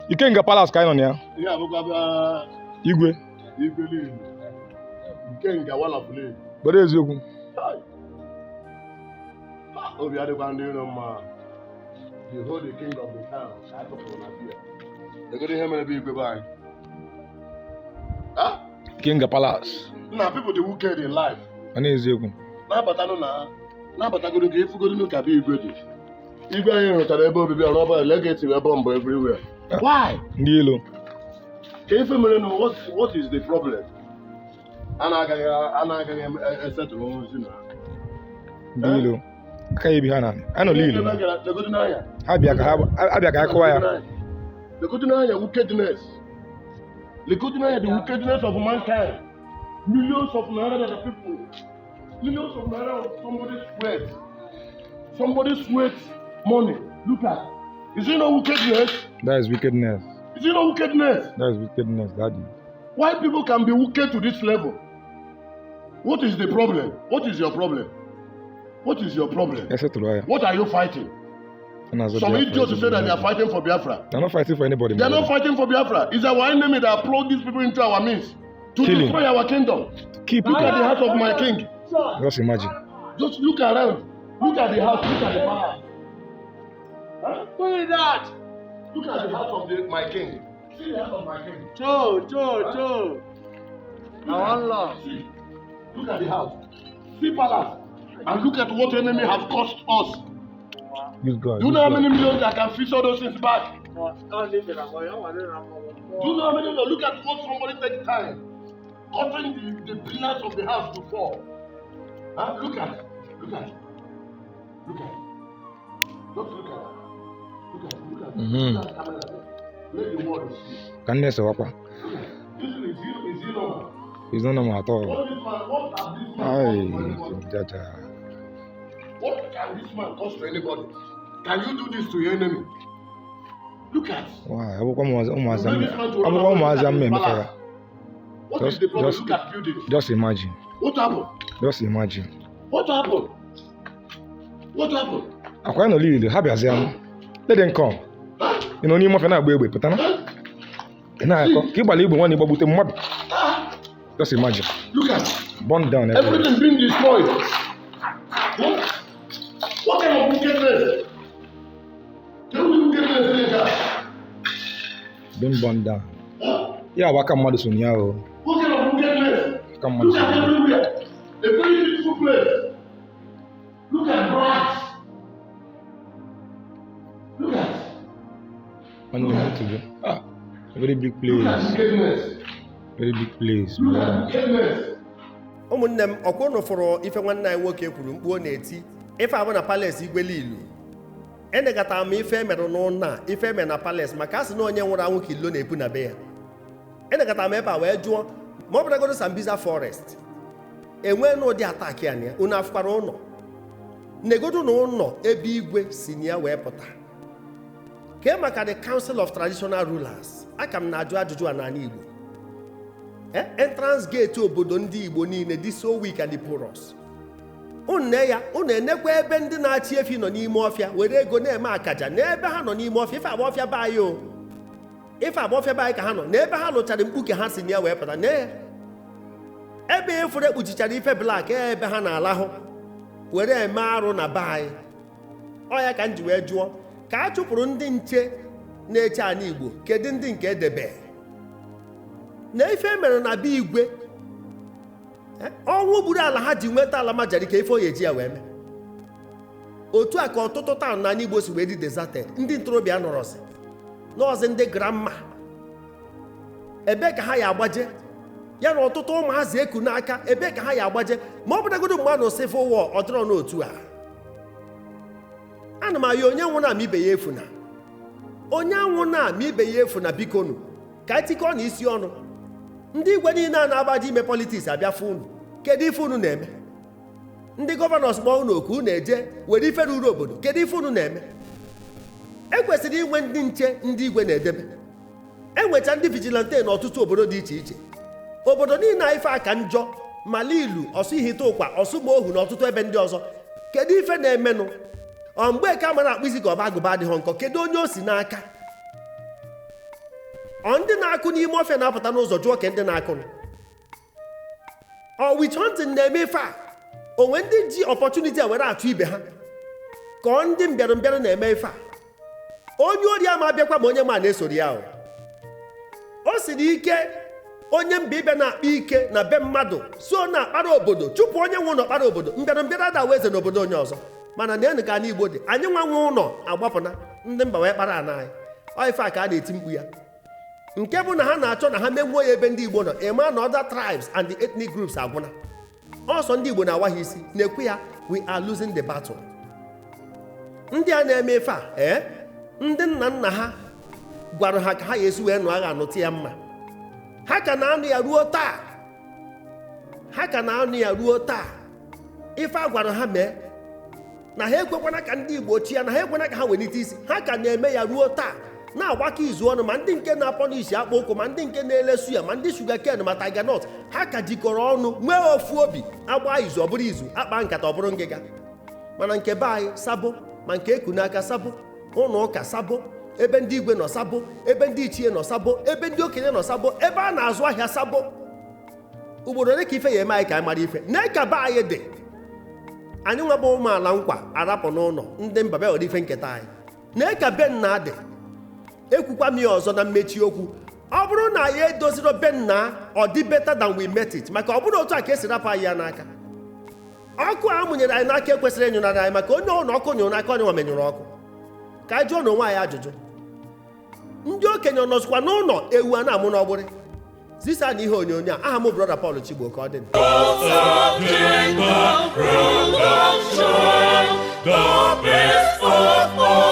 Ikenga Palace ka anyị nọ na ya. Ihe abụkwa Igwe. Igwe Lilu. Ikenga one of Lilu. Gbara eziokwu. Obi adịkwa ndị iro mma. The whole the king of the town ka a tụpụrụ na bia. Legodo ihe mere bụ igwe be anyị. Ha? Ikenga Palace. Na people dị wicked in life. Ọ na-eziokwu. Na-abatanụ na na-abatagodo ka efugodo ka bụ igwe dị. Igwe anyị rụchara ebe obibi ọrụ ọbụla legeti wee bọmbụ everywhere. Why? Ndị ilo. Ka ife mere nụ, what is the problem? A na-agaghị esetụrụ ozi na Ndị ilo. Aka ya ebi ha na. Anyị nọ Lilu. Legodo n'anya. Ha bịa ka ha abịa ka ha kụwa ya. Legodo n'anya wickedness. Legodo n'anya the wickedness of mankind. Millions of naira that the people. Millions of naira of somebody's sweat. Somebody's sweat money. Look at. Is it not wickedness? That is wickedness. Is it not wickedness? That is wickedness, daddy. Why people can be wicked to this level? What is the problem? What is your problem? What is your problem? Esetụrụ ya. What are you fighting? Ọ na-azọ Some Biafra, idiots say that they are fighting for Biafra. They are not fighting for anybody. They are My not brother. fighting for Biafra. It's our enemy that brought these people into our midst to Killing. destroy our kingdom. Keep Look at people. the house of my king. Just imagine. Just look around. Look at the house. Look at the palace. Huh? Who is that? Look at the house of my king. See the house of my king. Joe, Joe, Joe. I want love. See. Look at the house. See palace. And look at what enemy have cost us. Use God. Do you Use know how God. many millions I can fix all those things back? Do you know how many? Look at what somebody take time cutting the pillars of the house to fall. Huh? Look at, look at, look at. Just look at. Look at, look at. Look at the camera there. Let the world see. Ka nne sewakwa. Look at. This is he normal? It's not normal at all. What has this man Ai, cost to anybody? jaja. What can this man cost to anybody? Can you do this to your enemy? Look at. Why? Ọ bụkwa ụmụazị You made this man to ọ bụkwa ụmụazị run ama away. emefe ya. What Just- is the problem? just- Look at buildings. Just imagine. What happened? Just imagine. What happened? What happened? Akwa ya nọ Lilu, ha bịazie nụ. Let them come. Huh? Ị nọ n'ime ọfịa na-agba egbe pụta na. Huh? Ị na-akọ ka ịgbala igbe nwanne ịgbagbute mmadụ. Ah, Just imagine. look at Burn down everywhere. everything being destroyed. Huh? What kind of wickedness? Tell me wickedness is that? Being burned down. Huh? Ya bụ aka mmadụ so na ya o. What kind of wickedness? Aka mmadụ Look so at na ya. everywhere. A very beautiful place. Look at grass. Look at. Nwanne m otu gị. Ah, a very big Look at place. wickedness. Very big place, my Look at brother. wickedness. Ụmụnne m, ọkwa unu fụrụ ife nwanne anyị nwoke kwuru, mkpu ọ na-eti ife abụ na palace Igwe Lilu. Enegata m ife emerụ n'ụlọ a, ife eme na palace, maka a sị na onye nwụrụ anwụ ka ilo na-ebu na be ya. Enegata m ebe a wee jụọ ma ọ bụrụgodo Sambisa Forest enwee n'ụdị attack ya na ya. Unu afụkwara ụlọ negodu na ụlọ ebe igwe si na ya wee pụta kee maka the Council of Traditional Rulers. Aka m na-ajụ ajụjụ a n'ala Igbo. Entrance gate obodo ndị Igbo niile dị so weak and porous. Unu ya unu enekwa ebe ndị na-achị efi nọ n'ime ọfịa were ego na-eme akaja n'ebe ha nọ n'ime ọfịa. Ife agba ọfịa be anyị o, ife agba ọfịa be anyị ka ha nọ n'ebe ha lụchara mkpuke ha si na ya wee pụta nee ebe efuru ekpuchichara ife black, ebe ha na-alahụ were eme arụ na be anyị. Ọ ya ka m ji wee jụọ ka a chụpụrụ ndị nche na-eche ala Igbo, kedu ndị nke edebe na ife mere na be igwe? Ọnwụ gburu ala ha ji nweta ala majari ka ife oyi eji ya wee mee. Otu a ka ọtụtụ town n'ala Igbo si wee dị deserted. Ndị ntorobịa nọrọzi nọọsị, ndị grandma ebee ka ha ya agbaje ya na ọtụtụ ụmụazị eku n'aka, ebee ka ha ya agbaje? Ma ọ bụrụgodo mgbe a nọ civil war, ọ dịrọ n'otu a. Ana m ayọ onye nwụ na ama ibe ya efu na onye anwụ na ama ibe ya efu na bikonu, ka anyị tikọọ na isi ọnụ. Ndị igwe niile a na-agbaji ime politics abịa fụ unu, kedu ife unu na-eme? Ndị governors kpọọ unu oku, unu eje were ife ruru obodo, kedu ife unu na-eme? Ekwesịrị inwe ndị nche ndị igwe na-edebe, enwecha ndị vigilante n'ọtụtụ obodo dị iche iche. Obodo niile a ife aka njọ mala ilu ọsụ ihite ụkwa ọsụ ma ohu na ọtụtụ ebe ndị ọzọ, kedu ife na-emenụ? Ọ mgbe ka mara akpụ isi ka ọba agụba adịghị nkọ, kedu onye o si n'aka? Ọ ndị na-akụ n'ime ọfịa na-apụta n'ụzọ jụọ ke ndị na-akụ ọ witch hunting na-eme ife a. Onwe ndị ji opportunity a were atụ ibe ha ka ọ ndị mbịarụmbịarụ na-eme ife a. Onye ori ama abịakwa ma onye ma na-esori ya o. O siri ike onye mba ịbịa na-akpa ike na be mmadụ so na-akpara obodo chụpụ onye nwe ụlọ kpara obodo. Mbịarụmbịarụ adawa eze n'obodo onye ọzọ. Mana na ka anyị Igbo dị, anyị nwa nwe ụlọ agbapụna ndị mba wee kpara ana anyị. Ọ ife a ka a na-eti mkpu ya, nke bụ na ha na-achọ na ha menwuo ya ebe ndị Igbo nọ. Ịma na other tribes and the ethnic groups agwụna ọsọ. Ndị Igbo na-awa ha isi na-ekwu ya, we are losing the battle. Ndị a na-eme ife a, ee, ndị nna nna ha gwara ha ka ha ga-esi wee nụ agha anụtụ ya mma. Ha ka na-anụ ya ruo taa, ha ka na-anụ ya ruo taa. Ife a gwara ha mee na ha ekwekwana ka ndị Igbo chia, na ha ekwana ka ha welite isi, ha ka na-eme ya ruo taa, na-agbakọ izu ọnụ. Ma ndị nke na-apọ n'isi akpụ ụkwụ, ma ndị nke na-ele suya, ma ndị sugar cane, ma tiger nut, ha ka jikọrọ ọnụ nwee ofu obi. Agba izu ọ bụrụ izu, akpa nkata ọ bụrụ ngịga. Mana nke be anyị, sabo, ma nke eku n'aka sabo, ụlọ ụka sabo, ebe ndị igwe nọ sabo, ebe ndị ichie nọ sabo, ebe ndị okenye nọ sabo, ebe a na-azụ ahịa sabo. Ugboro ole ka ife ya eme anyị ka anyị mara ife na ka be anyị dị? Anyị nwebụ ụmụala nkwa arapụ n'ụlọ ndị mba bịa were ife nketa anyị na ka be nna dị. Ekwukwa m ya ọzọ na mmechi okwu, ọ bụrụ na anyị edoziro be nna, ọ dị better than we met it, maka ọ bụrụ otu a ka esi rapụ anyị ya n'aka. Ọkụ a mụnyere anyị n'aka ekwesịrị ịnyụnara anyị, maka onye ọnụ ọkụ nyụrụ n'aka, onye nwa menyụrụ ọkụ. Ka anyị jụọ n'onwe anyị ajụjụ, ndị okenye nọzikwa n'ụlọ ewu a na-amụ n'ọgbụrị? Zisa na ihe onyonyo a. Aha m Brother Paul Chigbo. Ka ọ dị. The best of all.